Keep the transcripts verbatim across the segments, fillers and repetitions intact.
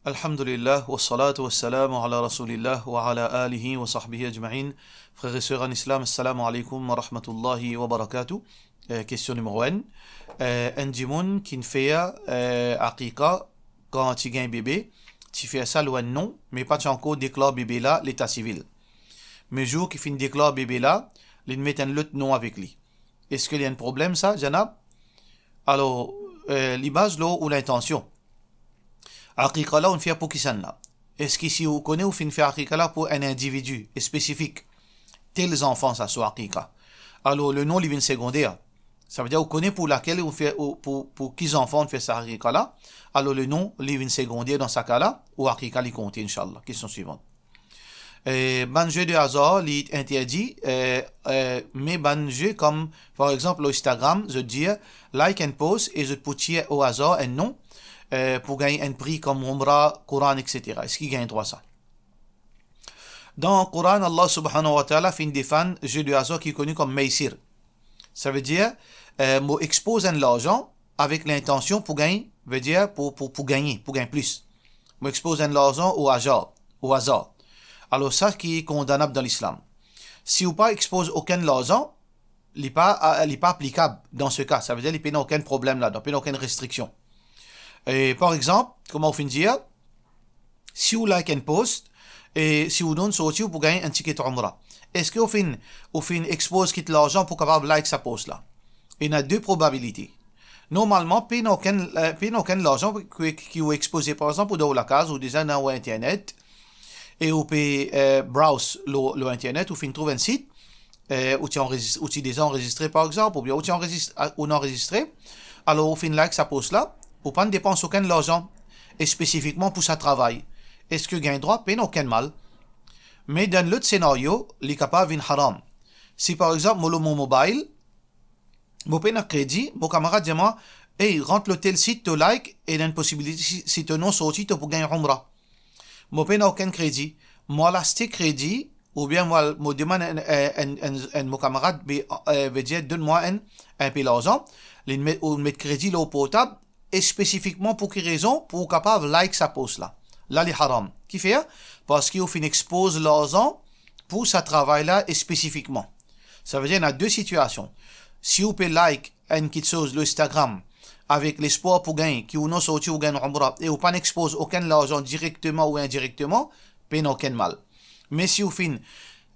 Alhamdulillah, wassalatu wassalamu ala Rasoulillah, wa ala alihi wa sahbihi ajmain. Frer e ser an Islam, assalamu alaikum wa rahmatullahi wa barakatuh. Eh, kestion nimero enn. Eh, enn dimoun ki'nn fer, eh, akika kan ti gagn bebe, ti fer sa lor enn non, me pa ti ankor deklar bebe la leta sivil. Me zour ki finn deklar bebe la, li'nn met enn lot non avek li. Eski li enn problem sa, Janab? Alor, eh, li baz lor ou lintansion. Akika la ou'nn fer pou kisannla? Eski si ou kone ou finn fer akika la pou enn individi spesifik, tel zanfan sa so akika, alor le non li vinn segonder. Savedir ou kone pou lakel ou fer, ou, pou, pou ki zanfan ou fer sa akika la, alor le non li vinn segonder, dan sa ka la, ou akika li konte, inshallah. Kestion swivan. Eh, bann ze de azar, li interdi, eh, eh, me bann ze kom, par exanp, lor Instagram, zot dir, like enn post e zot pou tir o azar enn non, eh, pou gagn enn pri kom Umra, Koran, et cetera. Eski gagn drwa sa? Dan Koran, Allah subhanahu wa ta'ala finn defann ze de azar ki koni kom maysir. Savedir, eh, mo expoz enn larzan avek lintansion pou gagn, vedir pou, pou, pou gagne, pou gagn plis. Mo expoz enn larzan o azar, o azar. Alor sa ki kondanab dan Lislam. Si ou pa expoz okenn larzan, li pa, li pa aplikab dan se ka. Savedir li pena okenn problem ladan, pena okenn restriksion. E par exanp, kouma ou finn dir, si ou like enn post, e si ou donn sorti, ou pou gagn enn tiket Umra. Eski ou finn, ou finn expoz kit larzan pou kapav like sa post la? Ena de probabilite. Normalman, pena okenn, eh, pena okenn larzan ki, ki ou expoze. Par exanp, ou dan ou lakaz, ou deza ena ou internet, e ou pe, eh, browse lor, lor internet, ou finn trouv enn sit, eh, ou ti anrezis-, ou ti deza anrezistre, par exanp, oubien ou ti anrezis-, ah, ou anrezistre, alor ou finn like sa post la, ou pa'nn depans okenn larzan spesifikman pou sa travay. Eski gagn drwa? Pena okenn mal. Me dan lot senario, li kapav vinn haram. Si par exanp, mo lor mo mobile, mo pena kredi, mo kamarad dir mwa, "Ey, rant lor tel sit, to like, ena enn posibilite si, si to non sorti, to pou gagn Umra." Mo pena okenn kredi, mo al aste kredi, oubien mo al, mo demann enn, enn, enn, enn, enn mo kamarad, be, eh, vedir, donn mwa enn, enn pe larzan, li met, ou met kredi lor portab, spesifikman pou ki rezon? Pou ou kapav like sa post la. La li haram. Kifer? Parski ou finn expoz larzan pou sa travay la spesifikman. Savedir ena de sitiasion. Si ou pe like enn kitsoz lor Instagram avek lespwar pou gagn, ki ou non sorti ou gagn Umra, e ou pa'nn expoz okenn larzan direkteman ou indirekteman, pena okenn mal. Me si ou finn,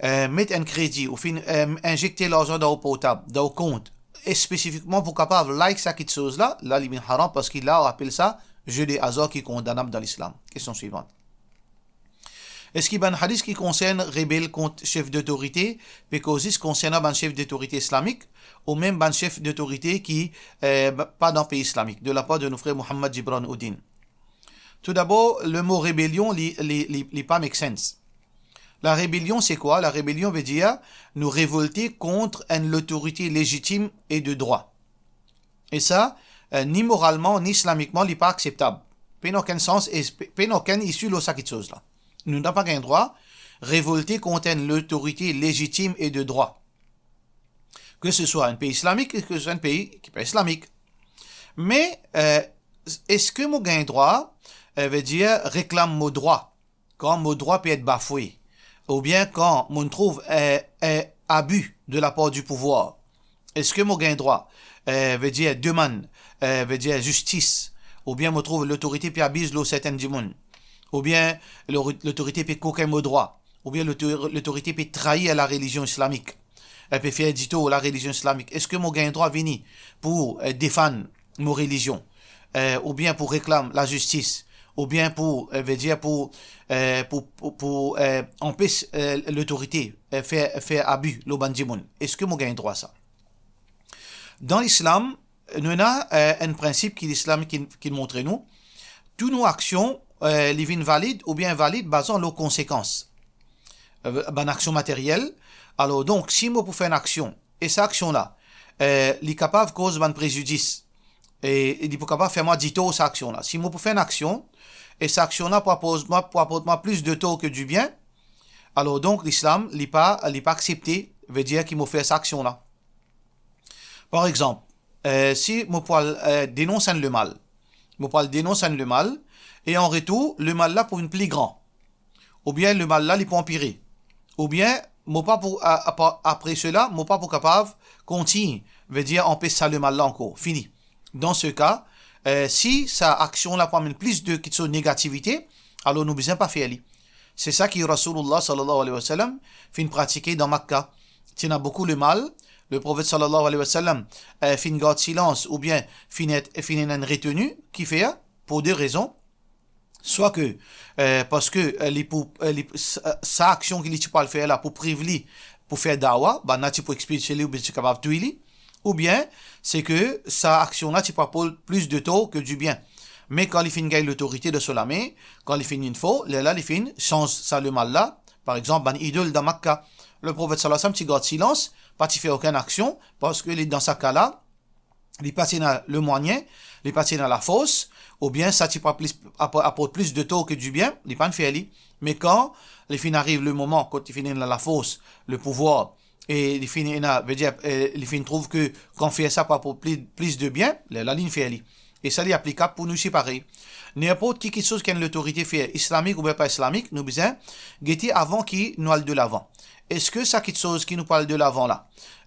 eh, met enn kredi, ou finn, eh, inzekte larzan dan ou portab, dan ou kont, spesifikman pou kapav like sa kitsoz la, la li vinn haram, parski la ou apel sa ze de azar ki kondanab dan Lislam. Kestion swivan. Eski bann hadis ki konsern rebel kont sef dotorite pe koz zis konsernan bann sef dotorite islamik, oubien bann sef dotorite ki, eh, pa dan pei islamik, de lapar de nou frer Mohammad Gibran Uddin? Toudabor, lemo rebelion, li, li, li, li pa make sense. Larebelion se kwa? Larebelion vedir nou revolte kont enn lotorite lezitim e de drwa. E sa, eh, ni moralman, ni islamikman, li pa akseptab. Pena okenn sans e pe-, pena okenn isi lor sa kitsoz la. Nou napa gagn drwa revolte kont enn lotorite lezitim e de drwa. Ke se swa enn pei islamik, ke se swa enn pei ki pa islamik. Me, eh, eski mo gagn drwa, eh, vedir reklam mo drwa, kan mo drwa pe et bafwe, oubien kan mo'nn trouv, eh, eh, abi de lapar di pouvwar? Eski mo gagn drwa, eh, vedir demann, eh, vedir zistis, oubien mo trouv lotorite pe abiz lor sertenn dimoun, oubien lo-, lotorite pe kokin mo drwa, oubien lotor-, lotorite pe trair larelizion islamik, eh, pe fer ditor larelizion islamik? Eski mo gagn drwa vini pou, eh, defann mo relizion, eh, oubien pou reklam lazistis, oubien pou, eh, vedir pou, eh, pou, pou, pou, eh, anpes, eh, lotorite, eh, fer, fer abi lor bann dimoun? Eski mo gagn drwa sa? Dan Lislam, nou ena, eh, enn prinsip ki Lislam ki, ki montre nou, tou nou aksion, eh, li vinn valid oubien invalid bazan lor konsekans, eh, bann aksion materyel. Alor, donk, si mo pou fer enn aksion, e sa aksion la, eh, li kapav koz bann prezidis, e, e li pou kapav fer mwa ditor sa aksion la. Si mo pou fer enn aksion, e sa aksion la pou aport mwa, pou aport mwa plis de tor ke dibien, alor donk Lislam, li pa, li pa aksepte, vedir ki mo fer sa aksion la. Par exanp, eh, si mo pou al, eh, denons enn lemal, mo pou al denons enn lemal, e an retour, lemal la pou vinn pli gran. Oubien lemal la, li pou anpire. Oubien, mo pa pou, a-, apa-, apre sela, mo pa pou kapav kontign, vedir anpes sa lemal la ankor. Fini. Dan se ka, eh, si sa aksion la pou amenn plis de kiksoz negativite, alor nou bizin pa fer li. Se sa ki Rasoulullah sallallahu alayhi wa sallam finn pratike dan Makka. Ti ena boukou lemal, Leprofet sallallahu alayhi wa sallam, eh, finn gard silans oubien finn et-, finn ena enn reteni, kifer, pou de rezon. Swa ke, eh, parski, eh, li pou, eh, li, sa, sa aksion ki li ti pou al fer la pou priv li pou fer dawa, bann la ti pou expilse li oubien ti kapav touy li, oubien se ke sa aksion la ti pou aport plis de tor ke dibien. Me kan li finn gagn lotorite dan so lame, kan li finn vinn for, lerla li finn sanz sa lemal la. Par exanp, bann idol dan Makka, Leprofet sallallahu alayhi wa sallam ti gard silans, pa ti fer okenn aksion, parski li, dan sa ka la, li pa ti ena lemwayin, li pa ti ena lafors, oubien sa ti pou plis, apor-, aport plis de tor ke dibien, li pa'nn fer li. Me kan li finn ariv lemoman kot li finn ena lafors, lepouvwar, e li finn ena, vedir, eh, li finn trouv ke kan fer sa pou aport pli, plis de bien, lerla linn fer li. E sa li aplikab pou nou osi parey. Ninport ki kiksoz ki enn lotorite fer, islamik oubien pa islamik, nou bizin gete avan ki nou al delavan. Eski sa kiksoz ki nou pou al delavan la,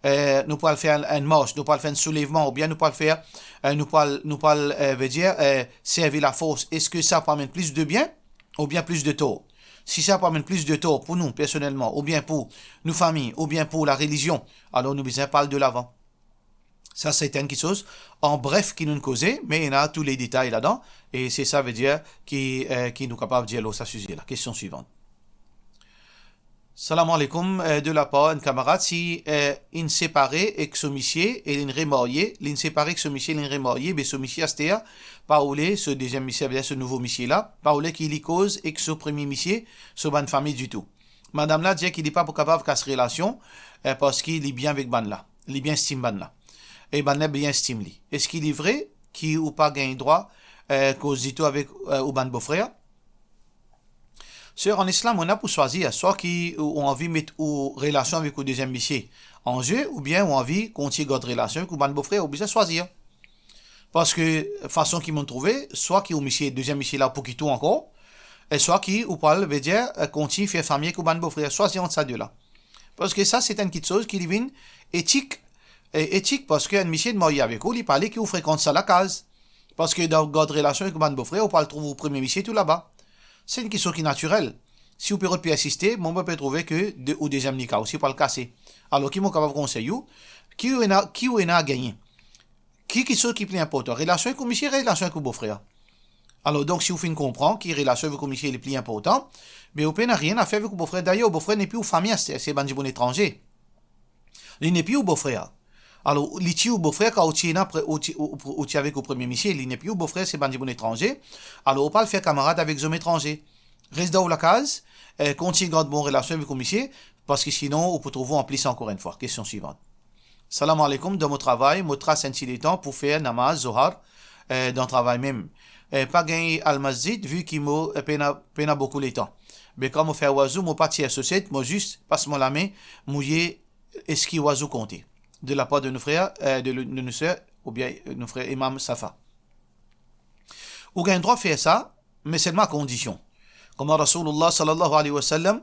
eh, nou pou al fer enn, enn mars, nou pou al fer enn soulevman, oubien nou pou al fer, eh, nou pou al, nou pou al, eh, vedir, eh, servi lafors, eski sa pou amenn plis de bien oubien plis de tor? Si sa pou amenn plis de tor pou nou personelman, oubien pou nou fami, oubien pou larelizion, alor nou bizin pa al delavan. Sa, se enn kiksoz, an bref, ki nou'nn koze, me ena tou le detay ladan, e se sa vedir ki, eh, ki nou kapav dir lor sa size la. Kestion swivan. Salam aleykoum, eh, de lapar enn kamarad, si, eh, inn separe ek so misie e linn remarye, linn separe ek so misie, linn remarye, be so misie aster pa oule so deziem misie, vedir so nouvo misie la, pa oule ki li koz ek so premie misie, so bann fami ditou. Madam la dir ki li pa pou kapav kas relasion, eh, parski li bien avek bann la, li bien estim bann la, e bann la bien estim li. Eski li vre ki ou pa gagn drwa, eh, koz ditou avek, eh, ou bann bofrer? Ser, an islam, ou ena pou swazir, swa ki ou, ou anvi met ou relasion avek ou deziem misie an ze, oubien ou anvi kontign gard relasion avek ou bann bofrer, ou bizin swazir. Parski fason ki mo'nn trouve, swa ki ou misie, deziem misie la pou kit ou ankor, e swa ki ou pou al, vedir, eh, kontign fer fami ek ou bann bofrer, swazir ant sa de la. Parski sa, se enn kiksoz ki li vinn etik, e etik, parski enn misie inn marye avek ou, li pa le ki ou frekant sa lakaz. Parski dan gard relasion ek ou bann bofrer, ou pou al trouv ou premie misie tou laba. Se enn kiksoz ki natirel. Si ou pe rod persiste, mo, mo pe trouve ke de, ou deziem nika osi pou al kase. Alor, ki mo kapav konsey ou? Ki ou ena, ki ou ena a gagne? Ki, kiksoz ki pli inportan? Relasion ek ou misie, relasion ek ou bofrer? Alor, donk, si ou finn konpran ki relasion avek ou misie li pli inportan, be ou pena nanye a fer avek ou bofrer. Dayer, ou bofrer nepli ou fami aster, se bann dimoun etranze. Li nepli ou bofrer. Alor, li ti ou bofrer kan ou ti ena pre-, ou ti, ou, ou, ou ti avek ou premie misie, li nepli ou bofrer, se bann dimoun etranze. Alor, ou pa al fer kamarad avek zom etranze. Res dan ou lakaz, eh, kontign gard bon relasion avek ou misie, parski sinon, ou pou trouv ou anplis ankor enn fwa. Kestion swivan. Salam aleykoum, dan mo travay, mo tras enn ti letan pou fer namaz Zohar, eh, dan travay mem. Eh, pa gagn al masjid, vi ki mo, eh, pena, pena boukou letan. Be kan mo fer wazou, mo pa tir soset, mo zis pas mo lame mouye, eski wazou konte? De lapar de nou frer, eh, de, de nou ser, oubien, eh, nou frer Imam Safa. Ou gagn drwa fer sa, me selman a kondision. Kouma Rasoulullah sallallahu alayhi wa sallam,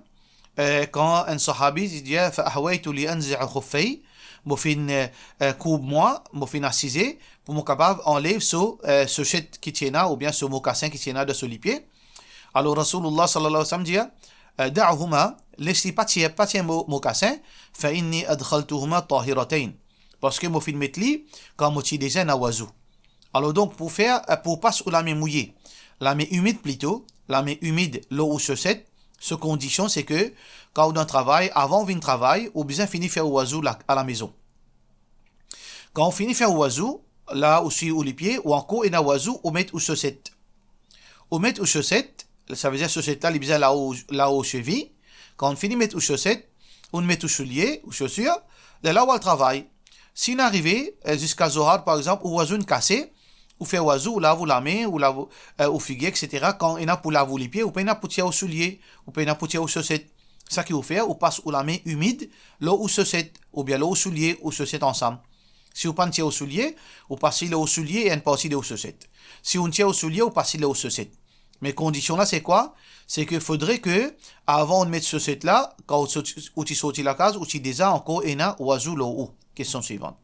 eh, kan enn sahabi, li dir, "Fa ahwaytu li anzi'a khuffayhi", mo finn, eh, eh, kourb mwa, mo finn asize, pou mo kapav anlev so, eh, soset ki ti ena, oubien so mokasin ki ti ena dan so lipie. Alor Rasoulullah sallallahu alayhi wa sallam dir, eh, "Da'huma", les li, pa tir, pa tir mo-, mokasin, "fa inni adkhaltuhuma tahiratayn", parski mo finn met li kan mo ti deza ena wazou. Alor donk, pou fer, eh, pou pas ou lame mouye, lame imid plito, lame imid lor ou soset, so kondision se ke, kan ou dan travay, avan ou vinn travay, ou bizin fini fer ou wazou la, alamezon. Kan ou fini fer ou wazou, la ou swi ou lipie, ou ankor ena wazou, ou met ou soset. Ou met ou soset, savedir soset la, li bizin lao, lao ou sevi. Kan ou fini met ou soset, ou met ou soulie, ou sosir, lerla ou al travay. Si inn arive, eh, ziska Zohar, par exanp, ou wazou inn kase, ou fer wazou, ou lav ou lame, ou lav, eh, ou figir, et cetera. Kan ena pou lav ou lipie, ou pena pou tir ou soulie, ou pena pou tir ou soset. Sa ki ou fer, ou pas ou lame imid lor ou soset, oubien lor ou soulie, ou soset ansam. Si ou pa'nn tir ou soulie, ou pas li lor ou soulie e enn parti de ou soset. Si ou'nn tir ou soulie, ou pas li lor ou soset. Me kondision la se kwa? Se ke fodre ke avan ou met soset la, kan ou soti, ou ti sorti lakaz, ou ti deza ankor ena wazou lor ou. Kestion swivan.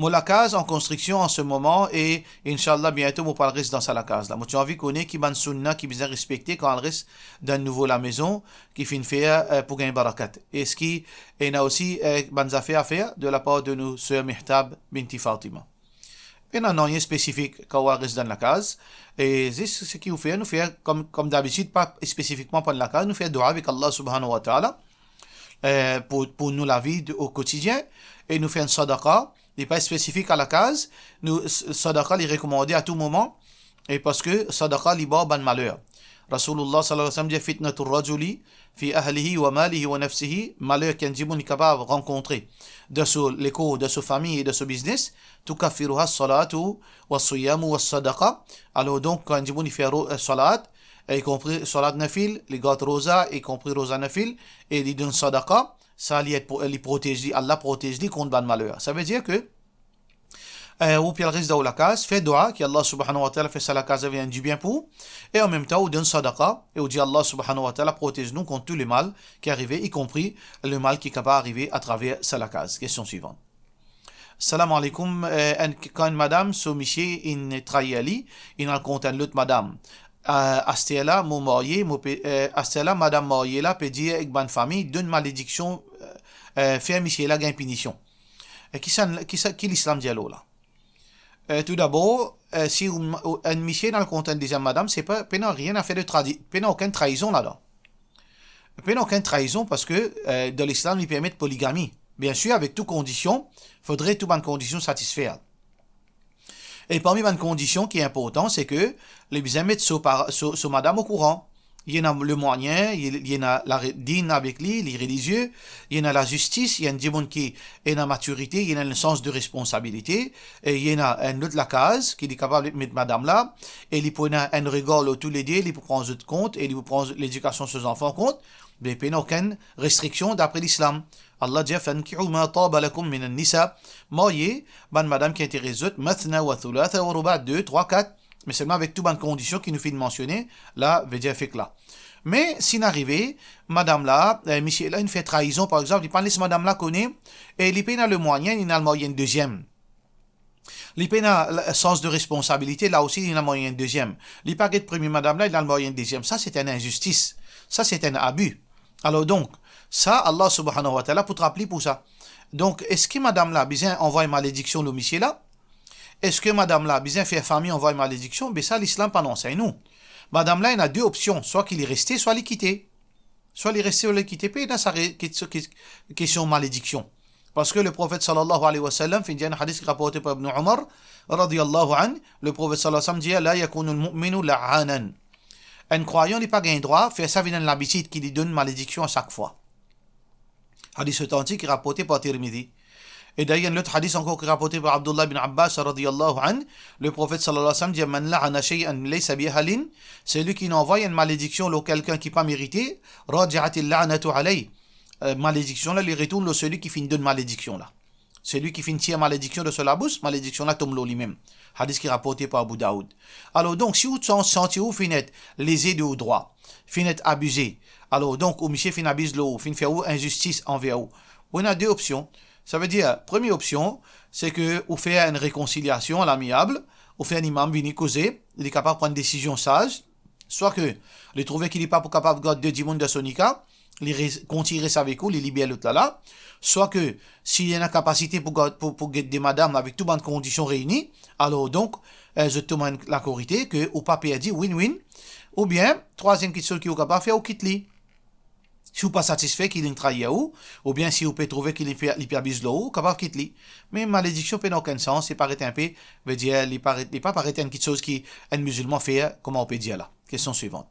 Mo lakaz an konstriksion an se moman e, inshallah, biento mo pou al res dan sa lakaz la. Mo ti anvi kone ki bann sounna ki bizin respekte kan al res dan nouvo lamezon ki finn fer, eh, pou gagn barakat. Eski ena osi, eh, bann zafer a fer de lapar de nou ser Mihtab binti Fatima? Pena nanye spesifik kan ou al res dan lakaz. E zis seki ou fer, nou fer kom, kom dabitid, pa spesifikman pou enn lakaz, nou fer dua avek Allah Subhanahu wa Ta'ala, eh, pou, pou nou lavi de, o kotidien, e nou fer enn sadaqa. Li pa spesifik a lakaz, nou, s-, sadaqa li rekomande a tou moman, e parski sadaqa li bar bann maler. Rasoulullah sallallahu alayhi wa sallam dir, fitnatur rajuli fi ahlihi wa malihi wa nafsihi, maler ki enn dimoun li kapav rankontre dan so lekor, dan so fami e dan so biznes, tukaffiruha salatu wa siyamu wa sadaqa. Alor donk, kan enn dimoun li fer ro-, eh, salat, eh, ikonpri salat nafil, li gard roza, ikonpri roza nafil, e li donn sadaqa, sa li ed pou, li protez li, Allah protez li kont bann maler. Savedir ke, eh, ou pe al res dan ou lakaz, fer dua ki Allah Subhanahu wa Ta'ala fer sa lakaz la vinn dibien pou ou, e anmemtan ou donn sadaqa, e ou dir Allah Subhanahu wa Ta'ala protez nou kont tou lemal ki arive, ikonpri lemal ki kapav arive atraver sa lakaz. Kestion swivan. Salam aleykoum. Eh, enn, kan enn madam, so misie inn trair li, inn al kont enn lot madam. Eh, aster la, mo marye, mo pe, eh, aster la, madam marye la pe dir ek bann fami, donn malediksion, eh, eh, fer misie la gagn pinision. E ki sa, ki sa, ki Lislam dir lor la? Eh, toudabor, eh, si ou, ou, enn misie inn al kont enn deziem madam, se pa, pena rien a fer de tradi-, pena okenn traizon ladan. Pena okenn traizon parski, eh, dan Lislam, li permet poligami. Biensir, avek tou kondision, fodre tou bann kondision satisfer. E parmi bann kondision ki inportan, se ke li bizin met so par-, so, so madam okouran. Li ena lemwayin, li, li ena la re-, din avek li, li relizie, li ena lazistis, li enn dimoun ki ena matirite, li ena enn sans de responsabilite, e li ena enn lot lakaz ki li kapav met madam la, e li pou ena enn regar lor toulede, li pou pran zot kont, e li pou pran ledikasion so zanfan kont, be pena okenn restriksion dapre Lislam. Allah dir, fankihu ma taba lakum minan nisa, marye bann madam ki interes zot, mathna wa thulatha wa ruba, de, trwa, kat, me selman avek tou bann kondision ki nou finn mansione la, vedir fek la. Me si inn arive, madam la, eh, misie la, inn fer traizon, par exanp, li pa les madam la kone, e li pena lemwayin, inn al marye enn deziem. Li pena la, sans de responsabilite, la osi, li inn al marye enn deziem. Li pa get premie madam la, li inn al marye enn deziem. Sa, se enn inzistis. Sa, se enn abi. Alor donk, sa, Allah Subhanahu wa Ta'ala pou trap li pou sa. Donk, eski madam la bizin anvway malediksion lor misie la? Eski madam la bizin fer fami anvway malediksion? Be sa, Lislam pa ansegn nou. Madam la, ena de opsion, swa ki li reste, swa li kite. Swa li reste, swa li kite, pena sa re-, ke-, ke-, kestion malediksion. Parski Leprofet sallallahu alayhi wa sallam finn dir enn hadis ki raporte par Ibn Umar, radiyallahu anhu, Leprofet sallallahu alayhi wa sallam dir, la yakunul mu'minu la'anan. Enn krwayan, li pa gagn drwa fer sa vinn enn labitid ki li donn malediksion a sak fwa. Hadis otantik ki raporte par Tirmidhi. E dayer, enn lot hadis ankor ki raporte par Abdullah bin Abbas radiyallahu anhu, Leprofet sallallahu alayhi wa sallam dir, man la'ana shay'an laysa bi ahlin, seki inn anvway enn malediksion lor kikenn ki pa merite, raja'atil la'natu alayh. Eh, malediksion la, li retourn lor seki finn donn malediksion la. Seki finn tir malediksion de so labous, malediksion la tom lor limem. Hadis ki raporte par Abu Daoud. Alor donk, si ou san-, santi ou finn et leze de ou drwa, finn et abize, alor donk, ou misie finn abiz lor ou, finn fer ou inzistis anver ou, ou ena de opsion. Savedir, premie opsion, se ke ou fer enn rekonsiliasion a lamiab, ou fer enn imam vini koze, li kapav pran enn desizion saz, swa ke li trouve ki li pa pou kapav gard de dimoun dan so nika, li res-, kontign res avek ou, li liber lot la la, swa ke si li ena kapasite pou gard, pou, pou get de madam avek tou bann kondision reyni, alor donk, eh, zot tom enn lakor ete ke ou pa perdi, win-win. Oubien, trwaziem kiksoz ki ou kapav fer, ou kit li. Si ou pa satisfe ki li trair ou, oubien si ou pe trouve ki li pe, li pe abiz lor ou, ou kapav kit li. Me malediksion pena okenn sans, li paret inpe, vedir, li paret, li pa paret enn kiksoz ki enn mizilman fer, kouma ou pe dir la. Kestion swivan.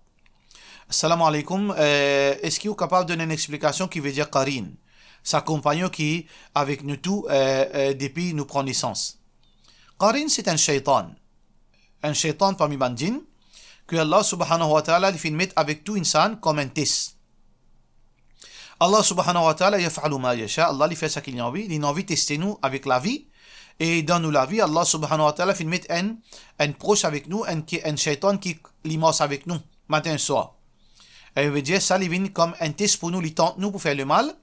Salam aleykoum, eh, eski ou kapav donn enn explikasion ki vedir qarin? Sa konpagnon ki avek nou tou, eh, eh, depi nou pran nesans. Qarin, se enn sheytan. Enn sheytan parmi bann djinn, ki Allah Subhanahu wa Ta'ala li finn met avek tou insan kom enn tes. Allah Subhanahu wa Ta'ala yaf'alu ma yasha, Allah li fer seki li anvi, li anvi teste nou avek lavi, E dan nou lavi, Allah subhanahu wa ta'ala finn met enn, enn pros avek nou, enn ki, enn shaytan ki li mars avek nou, matin, swar. E vedir sa, li vinn kom enn test pou nou, li tant nou pou fer lemal.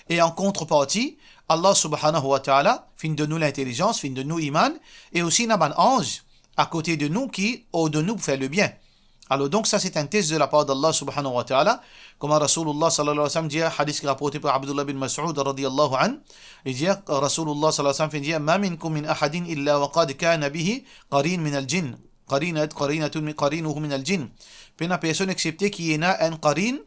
E an kontreparti, Allah subhanahu wa ta'ala finn donn nou lintelizans, finn donn nou iman, e osi ena bann anz akote de nou ki ordonn nou pou fer lebien. Alor donk, sa se enn test de la part d'Allah subhanahu wa ta'ala. Kouma Rasoulullah sallallahu alayhi wa sallam dir, hadis ki raporte par Abdullah bin Mas'ud radiyallahu anhu, li dir, Rasoulullah sallallahu alayhi wa sallam finn dir, "Ma minkum min ahadin illa wa qad kana bihi qarin min al-jinn. Qarinat, qarinatun min, qarinuhu min al-jinn." Pena personn excepte ki ena enn qarin,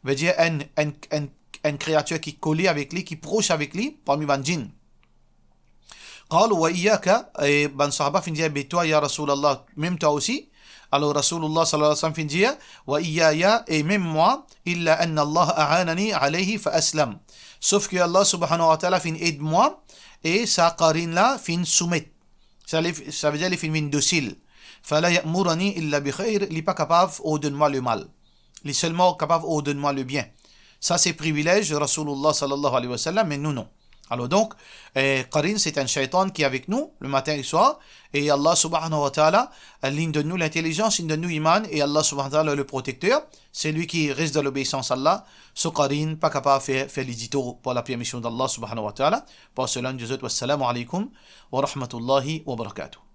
vedir enn, enn, enn, enn kreatir ki kole avek li, ki pros avek li, parmi bann jinn. Qalu wa iyyaka, e bann sahaba finn dir, "Be twa, ya Rasoulullah, mem twa osi?" Alor Rasoulullah sallallahu alayhi wa sallam finn dir, "Wa iyyaya, e mem mwa, illa anna Allah a'anani alayhi fa aslam." Sof ki Allah subhanahu wa ta'ala finn ed mwa, e sa qarin la finn soumet. Sa li, sa vedir li finn vinn dosil. "Fala ya'muruni illa bi khayr", li pa kapav ordonn mwa lemal. Li selman kapav ordonn mwa lebien. Sa se privilez Rasoulullah sallallahu alayhi wa sallam, me nou non. Alor donk, eh, qarin, se enn shaytan ki avek nou, le matin e le swar, e Allah subhanahu wa ta'ala, eh, li donn nou lintelizans, li donn nou iman, e Allah subhanahu wa ta'ala, le protekter, selwi ki res dan lobeisans Allah, so qarin pa kapav fer, fer li ditor par lapermision d'Allah subhanahu wa ta'ala. Par sela, nou dir zot, wassalamu alaykum wa rahmatullahi wa barakatuh.